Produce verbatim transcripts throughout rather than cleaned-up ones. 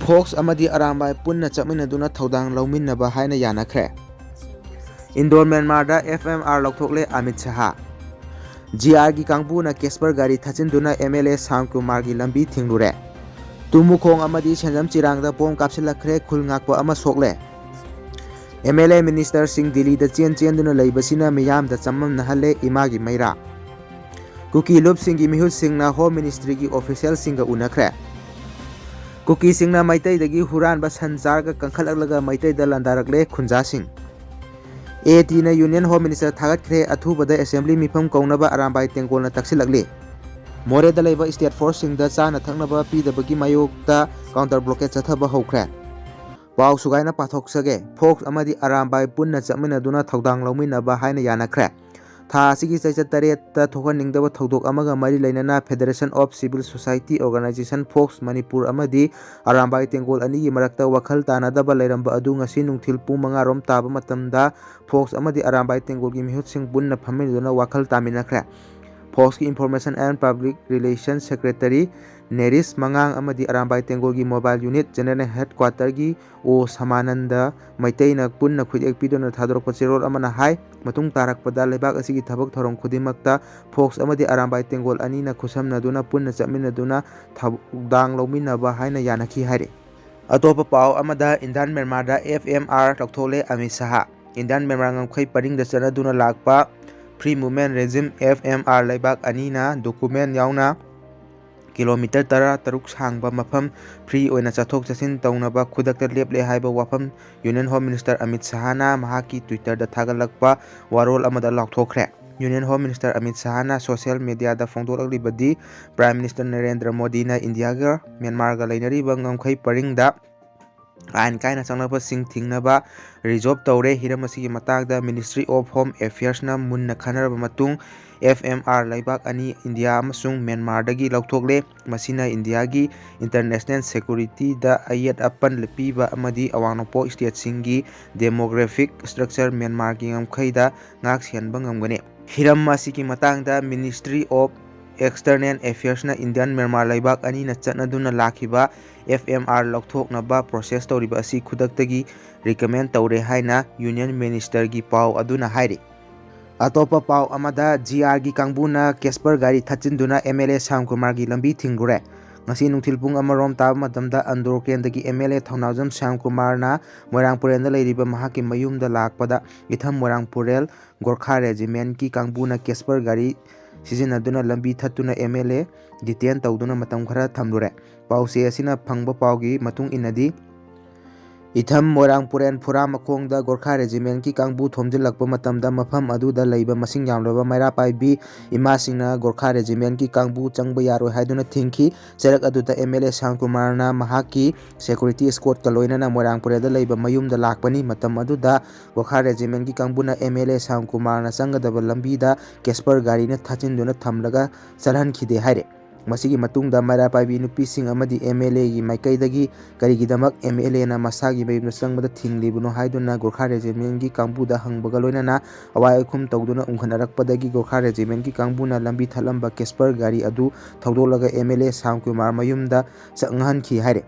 Fox ꯑꯃꯗꯤ ꯑꯔꯥꯝꯕꯥꯏ ꯄꯨꯟꯅ ꯆꯠꯃꯤꯟꯅꯗꯨꯅ ꯊꯧꯗꯥꯡ ꯂꯧꯃꯤꯟꯅꯕ ꯍꯥꯏꯅ ꯌꯥꯅꯈ꯭ꯔꯦ꯫ ꯏꯟꯗꯣꯔ ꯃ꯭ꯌꯥꯟꯃꯥꯔꯗ ꯑꯦꯐ ꯑꯦꯝ ꯑꯥꯔ ꯂꯧꯊꯣꯛꯂꯦ ꯑꯃꯤꯠ ꯁꯍꯥ꯫ ꯖꯤ ꯑꯥꯔꯒꯤ ꯀꯥꯡꯕꯨꯅ ꯀꯦꯁꯄꯔ ꯒꯥꯔꯤ ꯊꯠꯆꯤꯟꯗꯨꯅ ꯑꯦꯝ ꯑꯦꯜ ꯑꯦ ꯁꯥꯝ ꯀꯨꯃꯥꯔꯒꯤ ꯂꯝꯕꯤ ꯊꯤꯡꯂꯨꯔꯦ꯫ ꯇꯨꯃꯨꯈꯣꯡ ꯑꯃꯗꯤ ꯁꯦꯟꯖꯝ ꯆꯤꯔꯥꯡꯗ ꯕꯣꯝ ꯀꯥꯞꯁꯤꯜꯂꯛꯈ꯭ꯔꯦ, ꯈꯨꯜ ꯉꯥꯛꯄ ꯑꯃ ꯁꯣꯛꯂꯦ꯫ ꯑꯦꯝ ꯑꯦꯜ ꯑꯦ ꯃꯤꯅꯤꯁꯇꯔꯁꯤꯡ ꯗꯤꯜꯂꯤꯗ ꯆꯦꯟ ꯆꯦꯟꯗꯨꯅ ꯂꯩꯕꯁꯤꯅ ꯃꯤꯌꯥꯝꯗ ꯆꯃꯝꯅꯍꯜꯂꯦ, ꯏꯃꯥꯒꯤ ꯃꯩꯔꯥ꯫ ꯀꯨꯀꯤ ꯂꯨꯞꯁꯤꯡꯒꯤ ꯃꯤꯍꯨꯠꯁꯤꯡꯅ ꯍꯣꯝ ꯃꯤꯅꯤꯁꯇ꯭ꯔꯤꯒꯤ ꯑꯣꯐꯤꯁꯤꯌꯦꯜꯁꯤꯡꯒ ꯎꯅꯈ꯭ꯔꯦ꯫ ꯀꯨꯀꯤꯁꯤꯡꯅ ꯃꯩꯇꯩꯗꯒꯤ ꯍꯨꯔꯥꯟꯕ ꯁꯟ ꯆꯥꯔꯒ ꯀꯟꯈꯠꯂꯛꯂꯒ ꯃꯩꯇꯩꯗ ꯂꯥꯟꯗꯥꯔꯛꯂꯦ, ꯈꯨꯟꯖꯥꯁꯤꯡ꯫ ꯑꯦ ꯇꯤꯅ ꯌꯨꯅꯤꯌꯟ ꯍꯣꯝ ꯃꯤꯅꯤꯁꯇꯔ ꯊꯥꯒꯠꯈ꯭ꯔꯦ, ꯑꯊꯨꯕꯗ ꯑꯦꯁꯦꯝꯕ꯭ꯂꯤ ꯃꯤꯐꯝ ꯀꯧꯅꯕ ꯑꯔꯥꯝꯕꯥꯏ ꯇꯦꯡꯒꯣꯜꯅ ꯇꯛꯁꯤꯜꯂꯛꯂꯤ꯫ ꯃꯣꯔꯦꯗ ꯂꯩꯕ ꯁ꯭ꯇꯦꯠ ꯐꯣꯔꯁꯁꯤꯡꯗ ꯆꯥꯅ ꯊꯛꯅꯕ ꯄꯤꯗꯕꯒꯤ ꯃꯥꯌꯣꯛꯇ ꯀꯥꯎꯟꯇꯔ ꯕ꯭ꯂꯣꯀꯦꯠ ꯆꯠꯊꯕ ꯍꯧꯈ꯭ꯔꯦ꯫ ꯄꯥꯎ ꯁꯨꯒꯥꯏꯅ ꯄꯥꯊꯣꯛꯆꯒꯦ꯫ ꯐꯣꯛꯁ ꯑꯃꯗꯤ ꯑꯔꯥꯝꯕꯥꯏ ꯄꯨꯟꯅ ꯆꯠꯃꯤꯟꯅꯗꯨꯅ ꯊꯧꯗꯥꯡ ꯂꯧꯃꯤꯟꯅꯕ ꯍꯥꯏꯅ ꯌꯥꯅꯈ꯭ꯔꯦ꯫ ꯊꯥ ꯑꯁꯤꯒꯤ ꯆꯩꯆꯠ ꯇꯔꯦꯠꯇ ꯊꯣꯛꯍꯟꯅꯤꯡꯗꯕ ꯊꯧꯗꯣꯛ ꯑꯃꯒ ꯃꯔꯤ ꯂꯩꯅꯅ Federation of Civil Society Organisation fox Manipur ꯑꯃꯗꯤ ꯑꯔꯥꯝꯕꯥꯏ ꯇꯦꯡꯒꯣꯜ ꯑꯅꯤꯒꯤ ꯃꯔꯛꯇ ꯋꯥꯈꯜ ꯇꯥꯅꯗꯕ ꯂꯩꯔꯝꯕ ꯑꯗꯨ ꯉꯁꯤ ꯅꯨꯡꯊꯤꯜ ꯄꯨꯡ ꯃꯉꯥ ꯔꯣꯝ ꯇꯥꯕ ꯃꯇꯝꯗ ꯐꯣꯛꯁ ꯑꯃꯗꯤ ꯑꯔꯥꯝꯕꯥꯏ ꯇꯦꯡꯒꯣꯜꯒꯤ ꯃꯤꯍꯨꯠꯁꯤꯡ ꯄꯨꯟꯅ ꯐꯝꯃꯤꯟꯅꯗꯨꯅ ꯋꯥꯈꯜ ꯇꯥꯃꯤꯟꯅꯈ꯭ꯔꯦ꯫ ꯐꯣꯛꯁꯀꯤ Information and Public Relation Secretary ꯅꯦꯔꯤꯁ ꯃꯉꯥꯡ ꯑꯃꯗꯤ ꯑꯔꯥꯝꯕꯥꯏ ꯇꯦꯡꯒꯣꯜꯒꯤ Mobile Unit General Headquarterꯒꯤ ꯑꯣ ꯁꯃꯥꯅꯟꯗ ꯃꯩꯇꯩꯅ ꯄꯨꯟꯅ ꯈꯨꯠꯌꯦꯛ ꯄꯤꯗꯨꯅ ꯊꯥꯗꯣꯔꯛꯄ ꯆꯦꯔꯣꯜ ꯑꯃꯅ ꯍꯥꯏ, ꯃꯇꯨꯡ ꯇꯥꯔꯛꯄꯗ ꯂꯩꯕꯥꯛ ꯑꯁꯤꯒꯤ ꯊꯕꯛ ꯊꯧꯔꯝ ꯈꯨꯗꯤꯡꯃꯛꯇ ꯐꯣꯛꯁ ꯑꯃꯗꯤ ꯑꯔꯥꯝꯕꯥꯏ ꯇꯦꯡꯒꯣꯜ ꯑꯅꯤꯅ ꯈꯨꯠꯁꯝꯅꯗꯨꯅ ꯄꯨꯟꯅ ꯆꯠꯃꯤꯟꯅꯗꯨꯅ ꯊꯧꯗꯥꯡ ꯂꯧꯃꯤꯟꯅꯕ ꯍꯥꯏꯅ ꯌꯥꯅꯈꯤ ꯍꯥꯏꯔꯤ꯫ ꯑꯇꯣꯞꯄ ꯄꯥꯎ ꯑꯃꯗ, ꯏꯟꯗꯤꯌꯥꯟ ꯃ꯭ꯌꯥꯟꯃꯥꯔꯗ ꯑꯦꯐ ꯑꯦꯝ ꯑꯥꯔ ꯂꯧꯊꯣꯛꯂꯦ ꯑꯃꯤꯠ ꯁꯍꯥ꯫ ꯏꯟꯗꯤꯌꯥꯟ ꯃ꯭ꯌꯥꯟꯃꯥꯔ ꯉꯝꯈꯩ ꯄꯔꯤꯡꯗ ꯆꯠꯅꯗꯨꯅ ꯂꯥꯛꯄ Free Movement Regime, F M R, ꯂꯩꯕꯥꯛ ꯑꯅꯤꯅ ꯗꯣꯀꯨꯃꯦꯟ ꯌꯥꯎꯅ ꯀꯤꯂꯣꯃꯤꯇꯔ ꯇꯔꯥ ꯇꯔꯨꯛ ꯁꯥꯡꯕ ꯃꯐꯝ ꯐ꯭ꯔꯤ ꯑꯣꯏꯅ ꯆꯠꯊꯣꯛ ꯆꯠꯁꯤꯟ ꯇꯧꯅꯕ ꯈꯨꯗꯛꯇ ꯂꯦꯞꯂꯦ ꯍꯥꯏꯕ ꯋꯥꯐꯝ ꯌꯨꯅꯤꯌꯟ ꯍꯣꯝ ꯃꯤꯅꯤꯁꯇꯔ ꯑꯃꯤꯠ ꯁꯍꯥꯅ ꯃꯍꯥꯛꯀꯤ ꯇ꯭ꯋꯤꯇꯔꯗ ꯊꯥꯒꯠꯂꯛꯄ ꯋꯥꯔꯣꯜ ꯑꯃꯗ ꯂꯥꯎꯊꯣꯛꯈ꯭ꯔꯦ꯫ ꯌꯨꯅꯤꯌꯟ ꯍꯣꯝ ꯃꯤꯅꯤꯁꯇꯔ ꯑꯃꯤꯠ ꯁꯍꯥꯅ ꯁꯣꯁꯤꯌꯦꯜ ꯃꯤꯗꯤꯌꯥꯗ ꯐꯣꯡꯗꯣꯛꯂꯛꯂꯤꯕꯗꯤ, ꯄ꯭ꯔꯥꯏꯝ ꯃꯤꯅꯤꯁꯇꯔ ꯅꯔꯦꯟꯗ꯭ꯔ ꯃꯣꯗꯤꯅ ꯏꯟꯗꯤꯌꯥꯒ ꯃ꯭ꯌꯥꯟꯃꯥꯔꯒ ꯂꯩꯅꯔꯤꯕ ꯉꯝꯈꯩ ꯄꯔꯤꯡꯗ ꯑꯥꯏꯟ ꯀꯥꯏꯅ ꯆꯪꯂꯛꯄꯁꯤꯡ ꯊꯤꯡꯅꯕ ꯔꯤꯖꯣꯜꯕ ꯇꯧꯔꯦ꯫ ꯍꯤꯔꯝ ꯑꯁꯤꯒꯤ ꯃꯇꯥꯡꯗ Ministry of Home Affairsꯅ ꯃꯨꯟꯅ ꯈꯟꯅꯔꯕ ꯃꯇꯨꯡ, F M R ꯂꯩꯕꯥꯛ ꯑꯅꯤ ꯏꯟꯗꯤꯌꯥ ꯑꯃꯁꯨꯡ ꯃ꯭ꯌꯥꯟꯃꯥꯔꯗꯒꯤ ꯂꯧꯊꯣꯛꯂꯦ꯫ ꯃꯁꯤꯅ ꯏꯟꯗꯤꯌꯥꯒꯤ international securityꯗ ꯑꯌꯦꯠ ꯑꯄꯟ ꯄꯤꯕ ꯑꯃꯗꯤ ꯑꯋꯥꯡ ꯅꯣꯡꯄꯣꯛ ꯁ꯭ꯇꯦꯠꯁꯤꯡꯒꯤ demographic structure ꯃ꯭ꯌꯥꯟꯃꯥꯔꯒꯤ ꯉꯝꯈꯩꯗ ꯉꯥꯛ ꯁꯦꯟꯕ ꯉꯝꯒꯅꯤ꯫ ꯍꯤꯔꯝ ꯑꯁꯤꯒꯤ ꯃꯇꯥꯡꯗ Ministry of ꯑꯦꯛꯁꯇꯔꯅꯦꯜ ꯑꯦꯐꯤꯌꯔꯁꯅ ꯏꯟꯗꯤꯌꯥꯟ ꯃ꯭ꯌꯥꯟꯃꯥꯔ ꯂꯩꯕꯥꯛ ꯑꯅꯤꯅ ꯆꯠꯅꯗꯨꯅ ꯂꯥꯛꯈꯤꯕ ꯑꯦꯐ ꯑꯦꯝ ꯑꯥꯔ ꯂꯧꯊꯣꯛꯅꯕ ꯄ꯭ꯔꯣꯁꯦꯁ ꯇꯧꯔꯤꯕ ꯑꯁꯤ ꯈꯨꯗꯛꯇꯒꯤ ꯔꯤꯀꯃꯦꯟ ꯇꯧꯔꯦ ꯍꯥꯏꯅ ꯌꯨꯅꯤꯌꯟ ꯃꯤꯅꯤꯁꯇꯔꯒꯤ ꯄꯥꯎ ꯑꯗꯨꯅ ꯍꯥꯏꯔꯤ꯫ ꯑꯇꯣꯞꯄ ꯄꯥꯎ ꯑꯃꯗ, ꯖꯤ ꯑꯥꯔꯒꯤ ꯀꯥꯡꯕꯨꯅ ꯀꯦꯁꯄꯔ ꯒꯥꯔꯤ ꯊꯠꯆꯤꯟꯗꯨꯅ ꯑꯦꯝ ꯑꯦꯜ ꯑꯦ ꯁ꯭ꯌꯥꯝ ꯀꯨꯃꯥꯔꯒꯤ ꯂꯝꯕꯤ ꯊꯤꯡꯂꯨꯔꯦ꯫ ꯉꯁꯤ ꯅꯨꯡꯊꯤꯜ ꯄꯨꯡ ꯑꯃꯔꯣꯝ ꯇꯥꯕ ꯃꯇꯝꯗ ꯑꯟꯗ꯭ꯔꯣ ꯀꯦꯟꯗ꯭ꯔꯒꯤ ꯑꯦꯝ ꯑꯦꯜ ꯑꯦ ꯊꯧꯅꯥꯎꯖꯝ ꯁ꯭ꯌꯥꯝ ꯀꯨꯃꯥꯔꯅ ꯃꯣꯏꯔꯥꯡ ꯄꯨꯔꯦꯟꯗ ꯂꯩꯔꯤꯕ ꯃꯍꯥꯛꯀꯤ ꯃꯌꯨꯝꯗ ꯂꯥꯛꯄꯗ ꯏꯊꯝ ꯃꯣꯏꯔꯥꯡ ꯄꯨꯔꯦꯜ ꯒꯣꯔꯈꯥ ꯔꯦꯖꯤꯃꯦꯟꯠꯀꯤ ꯀꯥꯡꯕꯨꯅ ꯀꯦꯁꯄꯔ ꯒꯥꯔꯤ ꯁꯤꯖꯤꯟꯅꯗꯨꯅ ꯂꯝꯕꯤ ꯊꯠꯇꯨꯅ ꯑꯦꯝ ꯑꯦꯜ ꯑꯦ ꯗꯤꯇꯦꯟ ꯇꯧꯗꯨꯅ ꯃꯇꯝ ꯈꯔ ꯊꯝꯂꯨꯔꯦ꯫ ꯄꯥꯎꯆꯦ ꯑꯁꯤꯅ ꯐꯪꯕ ꯄꯥꯎꯒꯤ ꯃꯇꯨꯡ ꯏꯟꯅꯗꯤ, ꯏꯊꯝ ꯃꯣꯏꯔꯥꯡ ꯄꯨꯔꯦꯟ ꯐꯨꯔꯥ ꯃꯈꯣꯡꯗ ꯒꯣꯔꯈꯥ ꯔꯦꯖꯤꯃꯦꯟꯠꯀꯤ ꯀꯥꯡꯕꯨ ꯊꯣꯝꯖꯤꯜꯂꯛꯄ ꯃꯇꯝꯗ ꯃꯐꯝ ꯑꯗꯨꯗ ꯂꯩꯕ ꯃꯁꯤꯡ ꯌꯥꯝꯂꯕ ꯃꯩꯔꯥ ꯄꯥꯏꯕꯤ ꯏꯃꯥꯁꯤꯡꯅ ꯒꯣꯔꯈꯥ ꯔꯦꯖꯤꯃꯦꯟꯠꯀꯤ ꯀꯥꯡꯕꯨ ꯆꯪꯕ ꯌꯥꯔꯣꯏ ꯍꯥꯏꯗꯨꯅ ꯊꯤꯡꯈꯤ꯫ ꯆꯔꯛ ꯑꯗꯨꯗ ꯑꯦꯝ ꯑꯦꯜ ꯑꯦ ꯁ꯭ꯌꯥꯝ ꯀꯨꯃꯥꯔꯅ ꯃꯍꯥꯛꯀꯤ ꯁꯦꯀꯨꯔꯤꯇꯤ ꯏꯁꯀꯣꯔꯠꯀ ꯂꯣꯏꯅꯅ ꯃꯣꯏꯔꯥꯡ ꯄꯨꯔꯦꯟꯗ ꯂꯩꯕ ꯃꯌꯨꯝꯗ ꯂꯥꯛꯄꯅꯤ꯫ ꯃꯇꯝ ꯑꯗꯨꯗ ꯒꯣꯔꯈꯥ ꯔꯦꯖꯤꯃꯦꯟꯠꯀꯤ ꯀꯥꯡꯕꯨꯅ ꯑꯦꯝ ꯑꯦꯜ ꯑꯦ ꯁ꯭ꯌꯥꯝ ꯀꯨꯃꯥꯔꯅ ꯆꯪꯒꯗꯕ ꯂꯝꯕꯤꯗ ꯀꯦꯁꯄꯔ ꯒꯥꯔꯤꯅ ꯊꯥꯖꯤꯟꯗꯨꯅ ꯊꯝꯂꯒ ꯆꯠꯍꯟꯈꯤꯗꯦ ꯍꯥꯏꯔꯦ꯫ ꯃꯁꯤꯒꯤ ꯃꯇꯨꯡꯗ ꯃꯩꯔꯥ ꯄꯥꯏꯕꯤ ꯅꯨꯄꯤꯁꯤꯡ ꯑꯃꯗꯤ ꯑꯦꯝ ꯑꯦꯜ ꯑꯦꯒꯤ ꯃꯥꯏꯀꯩꯗꯒꯤ ꯀꯔꯤꯒꯤꯗꯃꯛ ꯑꯦꯝ ꯑꯦꯜ ꯑꯦꯅ ꯃꯁꯥꯒꯤ ꯃꯌꯨꯝꯗ ꯆꯪꯕꯗ ꯊꯤꯡꯂꯤꯕꯅꯣ ꯍꯥꯏꯗꯨꯅ ꯒꯣꯔꯈꯥ ꯔꯦꯖꯤꯃꯦꯟꯠꯀꯤ ꯀꯥꯡꯕꯨꯗ ꯍꯪꯕꯒ ꯂꯣꯏꯅꯅ ꯑꯋꯥꯏ ꯑꯈꯨꯝ ꯇꯧꯗꯨꯅ ꯎꯪꯈꯠꯅꯔꯛꯄꯗꯒꯤ ꯒꯣꯔꯈꯥ ꯔꯦꯖꯤꯃꯦꯟꯠꯀꯤ ꯀꯥꯡꯕꯨꯅ ꯂꯝꯕꯤ ꯊꯠꯂꯝꯕ ꯀꯦꯁꯄꯔ ꯒꯥꯔꯤ ꯑꯗꯨ ꯊꯧꯗꯣꯛꯂꯒ M L A Shyam Kumar ꯃꯌꯨꯝꯗ ꯆꯪꯍꯟꯈꯤ ꯍꯥꯏꯔꯦ꯫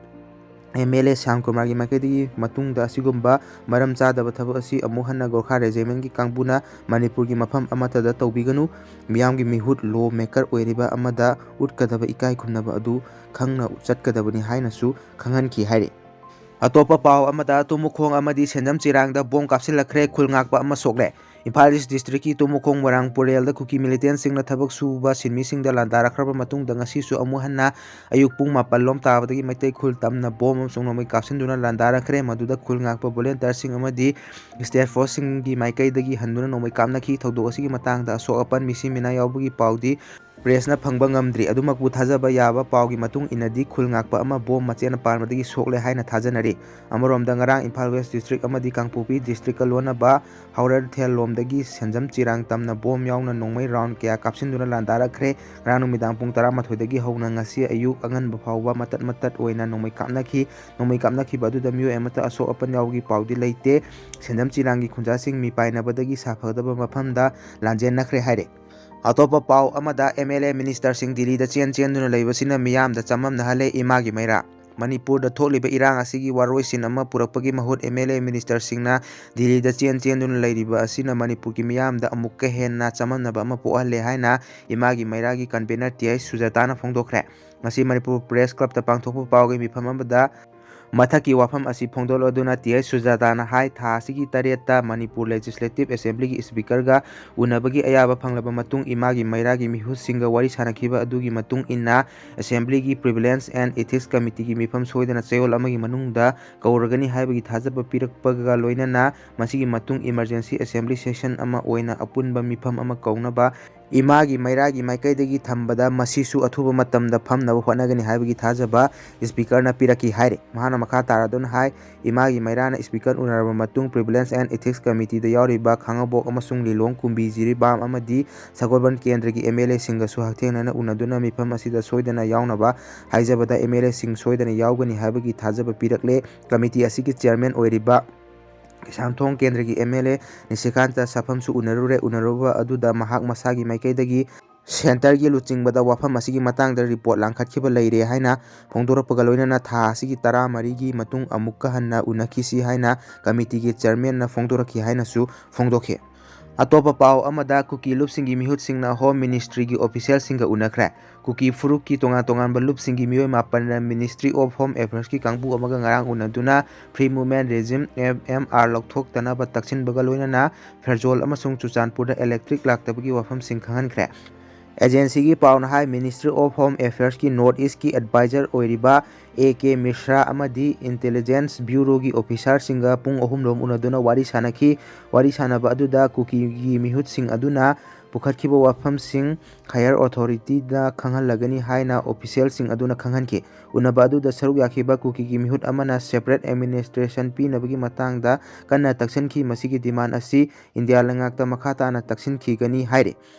ꯑꯦꯝ ꯑꯦꯜ ꯑꯦ ꯁ꯭ꯌꯥꯝ ꯀꯨꯃꯥꯔꯒꯤ ꯃꯥꯏꯀꯩꯗꯒꯤ ꯃꯇꯨꯡꯗ ꯑꯁꯤꯒꯨꯝꯕ ꯃꯔꯝ ꯆꯥꯗꯕ ꯊꯕꯛ ꯑꯁꯤ ꯑꯃꯨꯛ ꯍꯟꯅ ꯒꯣꯔꯈꯥ ꯔꯦꯖꯤꯃꯦꯟꯠꯀꯤ ꯀꯥꯡꯕꯨꯅ ꯃꯅꯤꯄꯨꯔꯒꯤ ꯃꯐꯝ ꯑꯃꯠꯇꯗ ꯇꯧꯕꯤꯒꯅꯨ꯫ ꯃꯤꯌꯥꯝꯒꯤ ꯃꯤꯍꯨꯠ ꯂꯣ ꯃꯦꯀꯔ ꯑꯣꯏꯔꯤꯕ ꯑꯃꯗ ꯎꯠꯀꯗꯕ ꯏꯀꯥꯏ ꯈꯨꯝꯅꯕ ꯑꯗꯨ ꯈꯪꯅ ꯆꯠꯀꯗꯕꯅꯤ ꯍꯥꯏꯅꯁꯨ ꯈꯪꯍꯟꯈꯤ ꯍꯥꯏꯔꯤ꯫ ꯑꯇꯣꯞꯄ ꯄꯥꯎ ꯑꯃꯗ, ꯇꯨꯃꯈꯣꯡ ꯑꯃꯗꯤ ꯁꯦꯟꯖꯝ ꯆꯤꯔꯥꯡꯗ ꯕꯣꯝ ꯀꯥꯞꯁꯤꯜꯂꯛꯈ꯭ꯔꯦ, ꯈꯨꯜ ꯉꯥꯛꯄ ꯑꯃ ꯁꯣꯛꯂꯦ꯫ ꯏꯝꯐꯥꯜ ꯏꯁ ꯗꯤꯁꯇ꯭ꯔꯤꯛꯀꯤ ꯇꯨꯃꯈꯣꯡ ꯃꯣꯏꯔꯥꯡ ꯄꯨꯔꯦꯜꯗ ꯀꯨꯀꯤ ꯃꯤꯂꯤꯇꯦꯟꯁꯤꯡꯅ ꯊꯕꯛ ꯁꯨꯕ ꯁꯤꯟꯃꯤꯁꯤꯡꯗ ꯂꯥꯟꯗꯥꯔꯛꯈ꯭ꯔꯕ ꯃꯇꯨꯡꯗ ꯉꯁꯤꯁꯨ ꯑꯃꯨꯛ ꯍꯟꯅ ꯑꯌꯨꯛ ꯄꯨꯡ ꯃꯥꯄꯜ ꯂꯣꯝ ꯇꯥꯕꯗꯒꯤ ꯃꯩꯇꯩ ꯈꯨꯜ ꯇꯝꯅ ꯕꯣꯝ ꯑꯃꯁꯨꯡ ꯅꯣꯡꯃꯩ ꯀꯥꯞꯁꯤꯟꯗꯨꯅ ꯂꯥꯟꯗꯥꯔꯛꯈ꯭ꯔꯦ꯫ ꯃꯗꯨꯗ ꯈꯨꯜ ꯉꯥꯛꯄ ꯚꯣꯂꯨꯟꯇꯤꯌꯔꯁꯤꯡ ꯑꯃꯗꯤ ꯁ꯭ꯇꯦꯠ ꯐꯣꯔꯁꯁꯤꯡꯒꯤ ꯃꯥꯏꯀꯩꯗꯒꯤ ꯍꯟꯗꯨꯅ ꯅꯣꯡꯃꯩ ꯀꯥꯞꯅꯈꯤ꯫ ꯊꯧꯗꯣꯛ ꯑꯁꯤꯒꯤ ꯃꯇꯥꯡꯗ ꯑꯁꯣꯛ ꯑꯄꯟ, ꯃꯤꯁꯤ ꯃꯤꯅꯥ ꯌꯥꯎꯕꯒꯤ ꯄꯥꯎꯗꯤ ꯄ꯭ꯔꯦꯁꯅ ꯐꯪꯕ ꯉꯝꯗ꯭ꯔꯤ꯫ ꯑꯗꯨꯃꯛꯄꯨ ꯊꯥꯖꯕ ꯌꯥꯕ ꯄꯥꯎꯒꯤ ꯃꯇꯨꯡ ꯏꯟꯅꯗꯤ ꯈꯨꯜ ꯉꯥꯛꯄ ꯑꯃ ꯕꯣꯝ ꯃꯆꯦꯠꯅ ꯄꯥꯟꯕꯗꯒꯤ ꯁꯣꯛꯂꯦ ꯍꯥꯏꯅ ꯊꯥꯖꯅꯔꯤ꯫ ꯑꯃꯔꯣꯝꯗ ꯉꯔꯥꯡ ꯏꯝꯐꯥꯜ ꯋꯦꯁ ꯗꯤꯁꯇ꯭ꯔꯤꯛ ꯑꯃꯗꯤ ꯀꯥꯡꯄꯣꯛꯄꯤ ꯗꯤꯁꯇ꯭ꯔꯤꯛꯀ ꯂꯣꯟꯅꯕ ꯍꯥꯎꯔꯩꯊꯦꯜ ꯂꯣꯝꯗꯒꯤ ꯁꯦꯟꯖꯝ ꯆꯤꯔꯥꯡ ꯇꯝꯅ ꯕꯣꯝ ꯌꯥꯎꯅ ꯅꯣꯡꯃꯩ ꯔꯥꯎꯟ ꯀꯌꯥ ꯀꯥꯞꯁꯤꯟꯗꯨꯅ ꯂꯥꯟꯗꯥꯔꯛꯈ꯭ꯔꯦ꯫ ꯉꯔꯥꯡ ꯅꯨꯃꯤꯗꯥꯡ ꯄꯨꯡ ꯇꯔꯥꯃꯥꯊꯣꯏꯗꯒꯤ ꯍꯧꯅ ꯉꯁꯤ ꯑꯌꯨꯛ ꯑꯉꯟꯕ ꯐꯥꯎꯕ ꯃꯇꯠ ꯃꯇꯠ ꯑꯣꯏꯅ ꯅꯣꯡꯃꯩ ꯀꯥꯞꯅꯈꯤ꯫ ꯅꯣꯡꯃꯩ ꯀꯥꯞꯅꯈꯤꯕ ꯑꯗꯨꯗ ꯃꯤꯑꯣꯏ ꯑꯃꯠꯇ ꯑꯁꯣꯛ ꯑꯄꯟ ꯌꯥꯎꯕꯒꯤ ꯄꯥꯎꯗꯤ ꯂꯩꯇꯦ꯫ ꯁꯦꯟꯖꯝ ꯆꯤꯔꯥꯡꯒꯤ ꯈꯨꯟꯖꯥꯁꯤꯡ ꯃꯤꯄꯥꯏꯅꯕꯗꯒꯤ ꯁꯥꯐꯒꯗꯕ ꯃꯐꯝꯗ ꯂꯥꯟꯖꯦꯟꯅꯈ꯭ꯔꯦ ꯍꯥꯏꯔꯦ꯫ ꯑꯇꯣꯞꯄ ꯄꯥꯎ ꯑꯃꯗ, ꯑꯦꯝ ꯑꯦꯜ ꯑꯦ ꯃꯤꯅꯤꯁꯇꯔꯁꯤꯡ ꯗꯤꯜꯂꯤꯗ ꯆꯦꯟ ꯆꯦꯟꯗꯨꯅ ꯂꯩꯕꯁꯤꯅ ꯃꯤꯌꯥꯝꯗ ꯆꯃꯝꯅꯍꯜꯂꯦ꯫ ꯏꯃꯥꯒꯤ ꯃꯩꯔꯥ꯫ ꯃꯅꯤꯄꯨꯔꯗ ꯊꯣꯛꯂꯤꯕ ꯏꯔꯥꯡ ꯑꯁꯤꯒꯤ ꯋꯥꯔꯣꯏꯁꯤꯟ ꯑꯃ ꯄꯨꯔꯛꯄꯒꯤ ꯃꯍꯨꯠ, ꯑꯦꯝ ꯑꯦꯜ ꯑꯦ ꯃꯤꯅꯤꯁꯇꯔꯁꯤꯡꯅ ꯗꯤꯜꯂꯤꯗ ꯆꯦꯟ ꯆꯦꯟꯗꯨꯅ ꯂꯩꯔꯤꯕ ꯑꯁꯤꯅ ꯃꯅꯤꯄꯨꯔꯒꯤ ꯃꯤꯌꯥꯝꯗ ꯑꯃꯨꯛꯀ ꯍꯦꯟꯅ ꯆꯃꯝꯅꯕ ꯑꯃ ꯄꯣꯛꯍꯜꯂꯦ ꯍꯥꯏꯅ ꯏꯃꯥꯒꯤ ꯃꯩꯔꯥꯒꯤ ꯀꯟꯚꯦꯅꯔ ꯇꯤ ꯑꯩꯆ ꯁꯨꯖꯥꯇꯥꯅ ꯐꯣꯡꯗꯣꯛꯈ꯭ꯔꯦ꯫ ꯉꯁꯤ ꯃꯅꯤꯄꯨꯔ ꯄ꯭ꯔꯦꯁ ꯀ꯭ꯂꯕꯇ ꯄꯥꯡꯊꯣꯛꯄ ꯄꯥꯎꯒꯤ ꯃꯤꯐꯝ ꯑꯃꯗ ꯃꯊꯛꯀꯤ ꯋꯥꯐꯝ ꯑꯁꯤ ꯐꯣꯡꯗꯣꯛꯂꯗꯨꯅ ꯇꯤ ꯑꯩꯆ ꯁꯨꯖꯥꯇꯥꯅ ꯍꯥꯏ, ꯊꯥ ꯑꯁꯤꯒꯤ ꯇꯔꯦꯠꯇ ꯃꯅꯤꯄꯨꯔ ꯂꯦꯖꯤꯁꯂꯦꯇꯤꯚ ꯑꯦꯁꯦꯝꯕ꯭ꯂꯤꯒꯤ ꯁ꯭ꯄꯤꯀꯔꯒ ꯎꯅꯕꯒꯤ ꯑꯌꯥꯕ ꯐꯪꯂꯕ ꯃꯇꯨꯡ, ꯏꯃꯥꯒꯤ ꯃꯩꯔꯥꯒꯤ ꯃꯤꯍꯨꯠꯁꯤꯡꯒ ꯋꯥꯔꯤ ꯁꯥꯅꯈꯤꯕ ꯑꯗꯨꯒꯤ ꯃꯇꯨꯡ ꯏꯟꯅ, ꯑꯦꯁꯦꯝꯕ꯭ꯂꯤꯒꯤ ꯄ꯭ꯔꯤꯚꯤꯂꯦꯟꯁ ꯑꯦꯟ ꯏꯊꯤꯛꯁ ꯀꯃꯤꯇꯤꯒꯤ ꯃꯤꯐꯝ ꯁꯣꯏꯗꯅ ꯆꯌꯣꯜ ꯑꯃꯒꯤ ꯃꯅꯨꯡꯗ ꯀꯧꯔꯒꯅꯤ ꯍꯥꯏꯕꯒꯤ ꯊꯥꯖꯕ ꯄꯤꯔꯛꯄꯒ ꯂꯣꯏꯅꯅ, ꯃꯁꯤꯒꯤ ꯃꯇꯨꯡ ꯏꯃꯔꯖꯦꯟꯁꯤ ꯑꯦꯁꯦꯝꯕ꯭ꯂꯤ ꯁꯦꯁꯟ ꯑꯃ ꯑꯣꯏꯅ ꯑꯄꯨꯟꯕ ꯃꯤꯐꯝ ꯑꯃ ꯀꯧꯅꯕ ꯏꯃꯥꯒꯤ ꯃꯩꯔꯥꯒꯤ ꯃꯥꯏꯀꯩꯗꯒꯤ ꯊꯝꯕꯗ ꯃꯁꯤꯁꯨ ꯑꯊꯨꯕ ꯃꯇꯝꯗ ꯐꯝꯅꯕ ꯍꯣꯠꯅꯒꯅꯤ ꯍꯥꯏꯕꯒꯤ ꯊꯥꯖꯕ ꯁ꯭ꯄꯤꯀꯔꯅ ꯄꯤꯔꯛꯈꯤ ꯍꯥꯏꯔꯤ꯫ ꯃꯍꯥꯛꯅ ꯃꯈꯥ ꯇꯥꯔꯗꯨꯅ ꯍꯥꯏ, ꯏꯃꯥꯒꯤ ꯃꯩꯔꯥꯅ ꯁ꯭ꯄꯤꯀꯔ ꯎꯅꯔꯕ ꯃꯇꯨꯡ, ꯄ꯭ꯔꯤꯚꯤꯂꯦꯟꯁ ꯑꯦꯟ ꯏꯊꯤꯛꯁ ꯀꯃꯤꯇꯤꯗ ꯌꯥꯎꯔꯤꯕ ꯈꯥꯉꯕꯣꯛ ꯑꯃꯁꯨꯡ ꯂꯤꯂꯣꯡ ꯀꯨꯝꯕꯤ ꯖꯤꯔꯤꯕꯥꯝ ꯑꯃꯗꯤ ꯁꯒꯣꯜꯕꯟ ꯀꯦꯟꯗ꯭ꯔꯒꯤ ꯑꯦꯝ ꯑꯦꯜ ꯑꯦꯁꯤꯡꯒꯁꯨ ꯍꯛꯊꯦꯡꯅꯅ ꯎꯅꯗꯨꯅ ꯃꯤꯐꯝ ꯑꯁꯤꯗ ꯁꯣꯏꯗꯅ ꯌꯥꯎꯅꯕ ꯍꯥꯏꯖꯕꯗ ꯑꯦꯝ ꯑꯦꯜ ꯑꯦꯁꯤꯡ ꯁꯣꯏꯗꯅ ꯌꯥꯎꯒꯅꯤ ꯍꯥꯏꯕꯒꯤ ꯊꯥꯖꯕ ꯄꯤꯔꯛꯂꯦ꯫ ꯀꯃꯤꯇꯤ ꯑꯁꯤꯒꯤ ꯆꯤꯌꯔꯃꯦꯟ ꯑꯣꯏꯔꯤꯕ ꯀꯩꯁꯥꯝꯊꯣꯡ ꯀꯦꯟꯗ꯭ꯔꯒꯤ ꯑꯦꯝ ꯑꯦꯜ ꯑꯦ ꯅꯤꯁꯤꯀꯥꯟꯇ ꯁꯥꯐꯝꯁꯨ ꯎꯅꯔꯨꯔꯦ꯫ ꯎꯅꯔꯨꯕ ꯑꯗꯨꯗ ꯃꯍꯥꯛ ꯃꯁꯥꯒꯤ ꯃꯥꯏꯀꯩꯗꯒꯤ ꯁꯦꯟꯇꯔꯒꯤ ꯂꯨꯆꯤꯡꯕꯗ ꯋꯥꯐꯝ ꯑꯁꯤꯒꯤ ꯃꯇꯥꯡꯗ ꯔꯤꯄꯣꯔꯠ ꯂꯥꯡꯈꯠꯈꯤꯕ ꯂꯩꯔꯦ ꯍꯥꯏꯅ ꯐꯣꯡꯗꯣꯔꯛꯄꯒ ꯂꯣꯏꯅꯅ ꯊꯥ ꯑꯁꯤꯒꯤ ꯇꯔꯥꯃꯔꯤꯒꯤ ꯃꯇꯨꯡ ꯑꯃꯨꯛꯀ ꯍꯟꯅ ꯎꯅꯈꯤꯁꯤ ꯍꯥꯏꯅ ꯀꯃꯤꯇꯤꯒꯤ ꯆꯤꯌꯔꯃꯦꯟꯅ ꯐꯣꯡꯗꯣꯔꯛꯈꯤ ꯍꯥꯏꯅꯁꯨ ꯐꯣꯡꯗꯣꯛꯈꯤ꯫ ꯑꯇꯣꯞꯄ ꯄꯥꯎ ꯑꯃꯗ, ꯀꯨꯀꯤ ꯂꯨꯞꯁꯤꯡꯒꯤ ꯃꯤꯍꯨꯠꯁꯤꯡꯅ ꯍꯣꯝ ꯃꯤꯅꯤꯁꯇ꯭ꯔꯤꯒꯤ ꯑꯣꯐꯤꯁꯤꯌꯦꯜꯁꯤꯡꯒ ꯎꯅꯈ꯭ꯔꯦ꯫ ꯀꯨꯀꯤ ꯐꯨꯔꯨꯞꯀꯤ ꯇꯣꯉꯥꯟ ꯇꯣꯉꯥꯟꯕ ꯂꯨꯞꯁꯤꯡꯒꯤ ꯃꯤꯑꯣꯏ ꯃꯥꯄꯟꯅ ꯃꯤꯅꯤꯁꯇ꯭ꯔꯤ ꯑꯣꯐ ꯍꯣꯝ ꯑꯦꯐꯤꯌꯔꯁꯀꯤ ꯀꯥꯡꯕꯨ ꯑꯃꯒ ꯉꯔꯥꯡ ꯎꯅꯗꯨꯅ free movement regime, M M R, ꯂꯧꯊꯣꯛꯇꯅꯕ ꯇꯛꯁꯤꯟꯕꯒ ꯂꯣꯏꯅꯅ ꯐꯦꯔꯖꯣꯜ ꯑꯃꯁꯨꯡ ꯆꯨꯔꯆꯥꯟꯄꯨꯔꯗ ꯏꯂꯦꯛꯇ꯭ꯔꯤꯛ ꯂꯥꯛꯇꯕꯒꯤ ꯋꯥꯐꯝꯁꯤꯡ ꯈꯪꯍꯟꯈ꯭ꯔꯦ꯫ ꯑꯦꯖꯦꯟꯁꯤꯒꯤ ꯄꯥꯎꯅ ꯍꯥꯏ, ꯃꯤꯅꯤꯁꯇ꯭ꯔꯤ ꯑꯣꯐ ꯍꯣꯝ ꯑꯦꯐꯤꯌꯔꯁꯀꯤ ꯅꯣꯔꯠ ꯏꯁꯀꯤ ꯑꯦꯗꯚꯥꯏꯖꯔ ꯑꯣꯏꯔꯤꯕ ꯑꯦ ꯀꯦ ꯃꯤꯁ꯭ꯔꯥ ꯑꯃꯗꯤ ꯏꯟꯇꯦꯂꯤꯖꯦꯟꯁ ꯕ꯭ꯌꯨꯔꯣꯒꯤ ꯑꯣꯐꯤꯁꯥꯔꯁꯤꯡꯒ ꯄꯨꯡ ꯑꯍꯨꯝ ꯔꯣꯝ ꯎꯅꯗꯨꯅ ꯋꯥꯔꯤ ꯁꯥꯅꯈꯤ꯫ ꯋꯥꯔꯤ ꯁꯥꯅꯕ ꯑꯗꯨꯗ ꯀꯨꯀꯤꯒꯤ ꯃꯤꯍꯨꯠꯁꯤꯡ ꯑꯗꯨꯅ ꯄꯨꯈꯠꯈꯤꯕ ꯋꯥꯐꯝꯁꯤꯡ ꯍꯥꯌꯔ ꯑꯣꯊꯣꯔꯤꯇꯤꯗ ꯈꯪꯍꯜꯂꯒꯅꯤ ꯍꯥꯏꯅ ꯑꯣꯐꯤꯁꯤꯌꯦꯜꯁꯤꯡ ꯑꯗꯨꯅ ꯈꯪꯍꯟꯈꯤ꯫ ꯎꯅꯕ ꯑꯗꯨꯗ ꯁꯔꯨꯛ ꯌꯥꯈꯤꯕ ꯀꯨꯀꯤꯒꯤ ꯃꯤꯍꯨꯠ ꯑꯃꯅ ꯁꯦꯄꯔꯦꯠ ꯑꯦꯗꯃꯤꯅꯤꯁꯇ꯭ꯔꯦꯁꯟ ꯄꯤꯅꯕꯒꯤ ꯃꯇꯥꯡꯗ ꯀꯟꯅ ꯇꯛꯁꯤꯟꯈꯤ꯫ ꯃꯁꯤꯒꯤ ꯗꯤꯃꯥꯟ ꯑꯁꯤ ꯏꯟꯗꯤꯌꯥ ꯂꯩꯉꯥꯛꯇ ꯃꯈꯥ ꯇꯥꯅ ꯇꯛꯁꯤꯟꯈꯤꯒꯅꯤ ꯍꯥꯏꯔꯤ꯫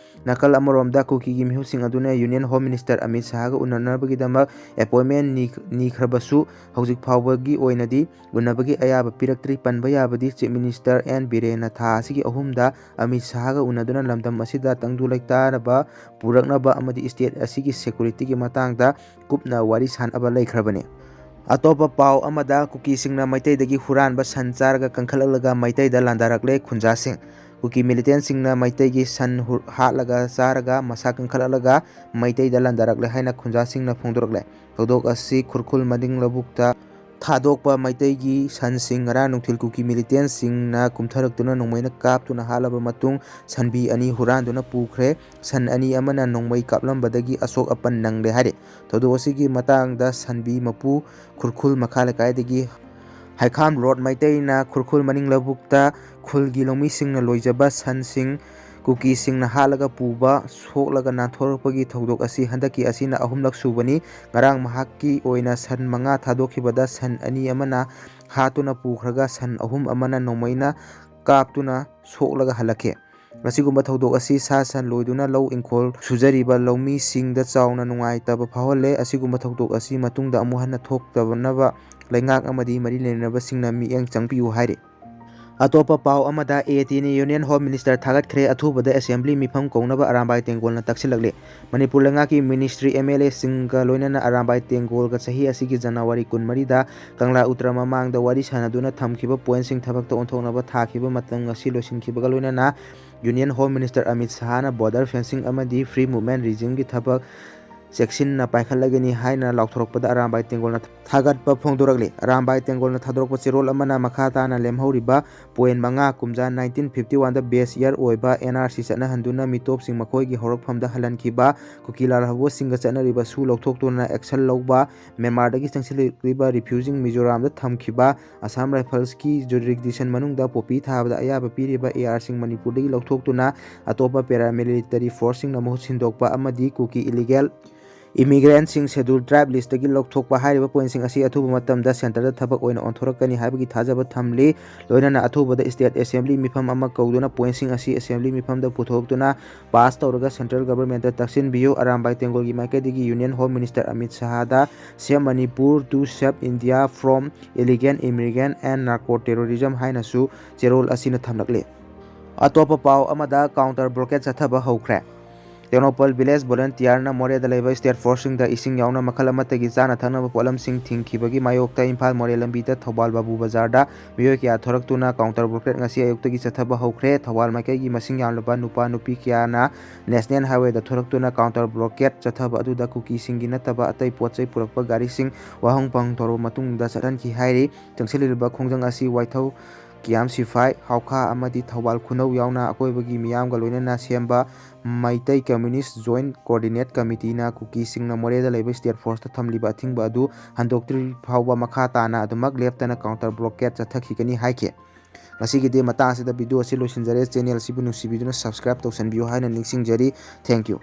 ꯅꯥꯀꯜ ꯑꯃꯔꯣꯝꯗ ꯀꯨꯀꯤꯒꯤ ꯃꯤꯍꯨꯠꯁꯤꯡ ꯑꯗꯨꯅ Union Home Minister Amit ꯁꯍꯥꯒ ꯎꯅꯅꯕꯒꯤꯗꯃꯛ appointment ꯅꯤ-, ꯅꯤꯈ꯭ꯔꯕꯁꯨ ꯍꯧꯖꯤꯛ ꯐꯥꯎꯕꯒꯤ ꯑꯣꯏꯅꯗꯤ ꯎꯅꯕꯒꯤ ꯑꯌꯥꯕ ꯄꯤꯔꯛꯇ꯭ꯔꯤ꯫ ꯄꯟꯕ ꯌꯥꯕꯗꯤ Chief Minister ꯑꯦꯟ ꯕꯤꯔꯦꯟꯅ ꯊꯥ ꯑꯁꯤꯒꯤ ꯑꯍꯨꯝꯗ ꯑꯃꯤꯠ ꯁꯍꯥꯒ ꯎꯅꯗꯨꯅ ꯂꯝꯗꯝ ꯑꯁꯤꯗ ꯇꯪꯗꯨ ꯂꯩꯇꯥꯅꯕ ꯄꯨꯔꯛꯅꯕ ꯑꯃꯗꯤ state ꯑꯁꯤꯒꯤ securityꯒꯤ ꯃꯇꯥꯡꯗ ꯀꯨꯞꯅ ꯋꯥꯔꯤ ꯁꯥꯅꯕ ꯂꯩꯈ꯭ꯔꯕꯅꯤ꯫ ꯑꯇꯣꯞꯄ ꯄꯥꯎ ꯑꯃꯗ, ꯀꯨꯀꯤꯁꯤꯡꯅ ꯃꯩꯇꯩꯗꯒꯤ ꯍꯨꯔꯥꯟꯕ ꯁꯟ ꯆꯥꯔꯒ ꯀꯟꯈꯠꯂꯛꯂꯒ ꯃꯩꯇꯩꯗ ꯂꯥꯟꯗꯥꯔꯛꯂꯦ꯫ ꯈꯨꯟꯖꯥꯁꯤꯡ, ꯀꯨꯀꯤ militantꯁꯤꯡꯅ ꯃꯩꯇꯩꯒꯤ ꯁꯟ ꯍꯨ-, ꯍꯥꯠꯂꯒ ꯆꯥꯔꯒ ꯃꯁꯥ ꯀꯟꯈꯠꯂꯛꯂꯒ ꯃꯩꯇꯩꯗ ꯂꯥꯟꯗꯥꯔꯛꯂꯦ ꯍꯥꯏꯅ ꯈꯨꯟꯖꯥꯁꯤꯡꯅ ꯐꯣꯡꯗꯣꯔꯛꯂꯦ꯫ ꯊꯧꯗꯣꯛ ꯑꯁꯤ ꯈꯨꯔꯈꯨꯜ ꯃꯅꯤꯡ ꯂꯧꯕꯨꯛꯇ ꯊꯥꯗꯣꯛꯄ ꯃꯩꯇꯩꯒꯤ ꯁꯟꯁꯤꯡ ꯉꯔꯥꯡ ꯅꯨꯡꯊꯤꯜ ꯀꯨꯀꯤ militantꯁꯤꯡꯅ ꯀꯨꯝꯊꯔꯛꯇꯨꯅ ꯅꯣꯡꯃꯩꯅ ꯀꯥꯞꯇꯨꯅ ꯍꯥꯠꯂꯕ ꯃꯇꯨꯡ ꯁꯟꯕꯤ ꯑꯅꯤ ꯍꯨꯔꯥꯟꯗꯨꯅ ꯄꯨꯈ꯭ꯔꯦ꯫ ꯁꯟ ꯑꯅꯤ ꯑꯃꯅ ꯅꯣꯡꯃꯩ ꯀꯥꯞꯂꯝꯕꯗꯒꯤ ꯑꯁꯣꯛ ꯑꯄꯟ ꯅꯪꯂꯦ ꯍꯥꯏꯔꯤ꯫ ꯊꯧꯗꯣꯛ ꯑꯁꯤꯒꯤ ꯃꯇꯥꯡꯗ ꯁꯟꯕꯤ ꯃꯄꯨ ꯈꯨꯔꯈꯨꯜ ꯃꯈꯥ ꯂꯩꯀꯥꯏꯗꯒꯤ ꯍꯩꯈꯥꯝ ꯔꯣꯗ ꯃꯩꯇꯩꯅ ꯈꯨꯔꯈꯨꯜ ꯃꯅꯤꯡ ꯂꯧꯕꯨꯛꯇ ꯈꯨꯜꯒꯤ ꯂꯧꯃꯤꯁꯤꯡꯅ ꯂꯣꯏꯖꯕ ꯁꯟꯁꯤꯡ ꯀꯨꯀꯤꯁꯤꯡꯅ ꯍꯥꯠꯂꯒ ꯄꯨꯕ ꯁꯣꯛꯂꯒ ꯅꯥꯟꯊꯣꯔꯛꯄꯒꯤ ꯊꯧꯗꯣꯛ ꯑꯁꯤ ꯍꯟꯗꯛꯀꯤ ꯑꯁꯤꯅ ꯑꯍꯨꯝꯂꯛ ꯁꯨꯕꯅꯤ꯫ ꯉꯔꯥꯡ ꯃꯍꯥꯛꯀꯤ ꯑꯣꯏꯅ ꯁꯟ ꯃꯉꯥ ꯊꯥꯗꯣꯛꯈꯤꯕꯗ ꯁꯟ ꯑꯅꯤ ꯑꯃꯅ ꯍꯥꯠꯇꯨꯅ ꯄꯨꯈ꯭ꯔꯒ ꯁꯟ ꯑꯍꯨꯝ ꯑꯃꯅ ꯅꯣꯡꯃꯩꯅ ꯀꯥꯞꯇꯨꯅ ꯁꯣꯛꯂꯒ ꯍꯜꯂꯛꯈꯤ꯫ ꯑꯁꯤꯒꯨꯝꯕ ꯊꯧꯗꯣꯛ ꯑꯁꯤ ꯁꯥ ꯁꯟ ꯂꯣꯏꯗꯨꯅ ꯂꯧ ꯏꯪꯈꯣꯜ ꯁꯨꯖꯔꯤꯕ ꯂꯧꯃꯤꯁꯤꯡꯗ ꯆꯥꯎꯅ ꯅꯨꯡꯉꯥꯏꯇꯕ ꯐꯥꯎꯍꯜꯂꯦ꯫ ꯑꯁꯤꯒꯨꯝꯕ ꯊꯧꯗꯣꯛ ꯑꯁꯤ ꯃꯇꯨꯡꯗ ꯑꯃꯨꯛ ꯍꯟꯅ ꯊꯣꯛꯇꯅꯕ ꯂꯩꯉꯥꯛ ꯑꯃꯗꯤ ꯃꯔꯤ ꯂꯩꯅꯕꯁꯤꯡꯅ ꯃꯤꯠꯌꯦꯡ ꯆꯪꯕꯤꯌꯨ ꯍꯥꯏꯔꯤ꯫ ꯑꯇꯣꯞꯄ ꯄꯥꯎ ꯑꯃꯗ, AATꯅ Union Home Minister ꯊꯥꯒꯠꯈ꯭ꯔꯦ꯫ ꯑꯊꯨꯕꯗ assembly ꯃꯤꯐꯝ ꯀꯧꯅꯕ ꯑꯔꯥꯝꯕꯥꯏ ꯇꯦꯡꯒꯣꯜꯅ ꯇꯛꯁꯤꯜꯂꯛꯂꯤ꯫ ꯃꯅꯤꯄꯨꯔ ꯂꯩꯉꯥꯛꯀꯤ ministry, MLAꯁꯤꯡꯒ ꯂꯣꯏꯅꯅ ꯑꯔꯥꯝꯕꯥꯏ ꯇꯦꯡꯒꯣꯜꯒ ꯆꯍꯤ ꯑꯁꯤꯒꯤ ꯖꯅꯋꯥꯔꯤ ꯀꯨꯟꯃꯔꯤꯗ ꯀꯪꯂꯥ ꯎꯇ꯭ꯔ ꯃꯃꯥꯡꯗ ꯋꯥꯔꯤ ꯁꯥꯅꯗꯨꯅ ꯊꯝꯈꯤꯕ pointꯁꯤꯡ ꯊꯕꯛꯇ ꯑꯣꯟꯊꯣꯛꯅꯕ ꯊꯥꯈꯤꯕ ꯃꯇꯝ ꯉꯁꯤ ꯂꯣꯏꯁꯤꯟꯈꯤꯕꯒ ꯂꯣꯏꯅꯅ Union Home Minister Amit ꯁꯍꯥꯅ border fencing ꯑꯃꯗꯤ free movement regimeꯒꯤ ꯊꯕꯛ ꯆꯦꯛꯁꯤꯟꯅ ꯄꯥꯏꯈꯠꯂꯒꯅꯤ ꯍꯥꯏꯅ ꯂꯥꯎꯊꯣꯔꯛꯄꯗ ꯑꯔꯥꯝꯕꯥꯏ ꯇꯦꯡꯒꯣꯜꯅ ꯊꯥꯒꯠꯄ ꯐꯣꯡꯗꯣꯔꯛꯂꯤ꯫ ꯑꯔꯥꯝꯕꯥꯏ ꯇꯦꯡꯒꯣꯜꯅ ꯊꯥꯗꯣꯔꯛꯄ ꯆꯦꯔꯣꯜ ꯑꯃꯅ ꯃꯈꯥ ꯇꯥꯅ ꯂꯦꯝꯍꯧꯔꯤꯕ point ꯃꯉꯥ, ꯀꯨꯝꯖꯥ nineteen fifty oneꯗ base year ꯑꯣꯏꯕ NRC ꯆꯠꯅꯍꯟꯗꯨꯅ ꯃꯤꯇꯣꯞꯁꯤꯡ ꯃꯈꯣꯏꯒꯤ ꯍꯧꯔꯛꯐꯝꯗ ꯍꯜꯍꯟꯈꯤꯕ, ꯀꯨꯀꯤ ꯂꯥꯜꯍꯧꯕꯁꯤꯡꯒ ꯆꯠꯅꯔꯤꯕ ꯁꯨ ꯂꯧꯊꯣꯛꯇꯨꯅ action ꯂꯧꯕ, ꯃ꯭ꯌꯥꯟꯃꯥꯔꯗꯒꯤ ꯆꯪꯁꯤꯜꯂꯛꯂꯤꯕ refugee ꯃꯤꯖꯣꯔꯥꯝꯗ ꯊꯝꯈꯤꯕ, ꯑꯁꯥꯝ ꯔꯥꯏꯐꯜꯁꯀꯤ jurisdiction ꯃꯅꯨꯡꯗ ꯄꯣꯄꯤ ꯊꯥꯕꯗ ꯑꯌꯥꯕ ꯄꯤꯔꯤꯕ ARꯁꯤꯡ ꯃꯅꯤꯄꯨꯔꯗꯒꯤ ꯂꯧꯊꯣꯛꯇꯨꯅ ꯑꯇꯣꯞꯄ paramilitary forceꯁꯤꯡꯅ ꯃꯍꯨꯠ ꯁꯤꯟꯗꯣꯛꯄ ꯑꯃꯗꯤ ꯀꯨꯀꯤ illegal Immigrantꯁꯤꯡ Scheduled Tribe listꯇꯒꯤ ꯂꯧꯊꯣꯛꯄ ꯍꯥꯏꯔꯤꯕ pointꯁꯤꯡ ꯑꯁꯤ ꯑꯊꯨꯕ ꯃꯇꯝꯗ centreꯗ ꯊꯕꯛ ꯑꯣꯏꯅ ꯑꯣꯟꯊꯣꯔꯛꯀꯅꯤ ꯍꯥꯏꯕꯒꯤ ꯊꯥꯖꯕ ꯊꯝꯂꯤ꯫ ꯂꯣꯏꯅꯅ ꯑꯊꯨꯕꯗ State Assembly ꯃꯤꯐꯝ ꯑꯃ ꯀꯧꯗꯨꯅ pointꯁꯤꯡ ꯑꯁꯤ Assembly ꯃꯤꯐꯝꯗ ꯄꯨꯊꯣꯛꯇꯨꯅ pass ꯇꯧꯔꯒ central governmentꯇ ꯇꯛꯁꯤꯟꯕꯤꯌꯨ꯫ ꯑꯔꯥꯝꯕꯥꯏ ꯇꯦꯡꯒꯣꯜꯒꯤ ꯃꯥꯏꯀꯩꯗꯒꯤ Union Home Minister Amit ꯁꯍꯥꯗ Save Manipur to Save India from Illegal Immigrant and Narco Terrorism ꯍꯥꯏꯅꯁꯨ ꯆꯦꯔꯣꯜ ꯑꯁꯤꯅ ꯊꯝꯂꯛꯂꯤ꯫ ꯑꯇꯣꯞꯄ ꯄꯥꯎ ꯑꯃꯗ, counter blockade ꯆꯠꯊꯕ ꯍꯧꯈ꯭ꯔꯦ꯫ ꯇꯦꯡꯅꯧꯄꯜ village volunteerꯅ ꯃꯣꯔꯦꯗ ꯂꯩꯕ state forceꯁꯤꯡꯗ ꯏꯁꯤꯡ ꯌꯥꯎꯅ ꯃꯈꯜ ꯑꯃꯠꯇꯒꯤ ꯆꯥꯅ ꯊꯛꯅꯕ ꯄꯣꯠꯂꯝꯁꯤꯡ ꯊꯤꯡꯈꯤꯕꯒꯤ ꯃꯥꯌꯣꯛꯇ ꯏꯝꯐꯥꯜ ꯃꯣꯔꯦ ꯂꯝꯕꯤꯗ ꯊꯧꯕꯥꯜ ꯕꯥꯕꯨ ꯕꯖꯥꯔꯗ ꯃꯤꯑꯣꯏ ꯀꯌꯥ ꯊꯣꯔꯛꯇꯨꯅ counter blockade ꯉꯁꯤ ꯑꯌꯨꯛꯇꯒꯤ ꯆꯠꯊꯕ ꯍꯧꯈ꯭ꯔꯦ꯫ ꯊꯧꯕꯥꯜ ꯃꯥꯏꯀꯩꯒꯤ ꯃꯁꯤꯡ ꯌꯥꯝꯂꯕ ꯅꯨꯄꯥ ꯅꯨꯄꯤ ꯀꯌꯥꯅ National Highwayꯗ ꯊꯣꯔꯛꯇꯨꯅ counter blockade ꯆꯠꯊꯕ ꯑꯗꯨꯗ ꯀꯨꯀꯤꯁꯤꯡꯒꯤ ꯅꯠꯇꯕ ꯑꯇꯩ ꯄꯣꯠ ꯆꯩ ꯄꯨꯔꯛꯄ ꯒꯥꯔꯤꯁꯤꯡ ꯋꯥꯍꯪ ꯄꯥꯎꯍꯪ ꯇꯧꯔꯕ ꯃꯇꯨꯡꯗ ꯆꯠꯍꯟꯈꯤ ꯍꯥꯏꯔꯤ꯫ ꯆꯪꯁꯤꯜꯂꯤꯕ ꯈꯣꯡꯖꯪ ꯑꯁꯤ ꯋꯥꯏꯊꯧ ꯀꯤꯌꯥꯝ ꯁꯤꯐꯥꯏ, ꯍꯥꯎꯈꯥ ꯑꯃꯗꯤ ꯊꯧꯕꯥꯜ ꯈꯨꯅꯧ ꯌꯥꯎꯅ ꯑꯀꯣꯏꯕꯒꯤ ꯃꯤꯌꯥꯝꯒ ꯂꯣꯏꯅꯅ ꯁꯦꯝꯕ ꯃꯩꯇꯩ Communist Joint Coordinate Committeeꯅ ꯀꯨꯀꯤꯁꯤꯡꯅ ꯃꯣꯔꯦꯗ ꯂꯩꯕ state forceꯇ ꯊꯝꯂꯤꯕ ꯑꯊꯤꯡꯕ ꯑꯗꯨ ꯍꯟꯗꯣꯛꯇ꯭ꯔꯤ ꯐꯥꯎꯕ ꯃꯈꯥ ꯇꯥꯅ ꯑꯗꯨꯃꯛ ꯂꯦꯞꯇꯅ counter blockade ꯆꯠꯊꯈꯤꯒꯅꯤ ꯍꯥꯏꯈꯤ꯫ ꯉꯁꯤꯒꯤꯗꯤ ꯃꯇꯥꯡ ꯑꯁꯤꯗ video ꯑꯁꯤ ꯂꯣꯏꯁꯤꯟꯖꯔꯦ꯫ Channel ꯑꯁꯤꯕꯨ ꯅꯨꯡꯁꯤꯕꯤꯗꯨꯅ subscribe ꯇꯧꯁꯟꯕꯤꯌꯨ ꯍꯥꯏꯅ ꯅꯤꯡꯁꯤꯡꯖꯔꯤ꯫ Thank you꯫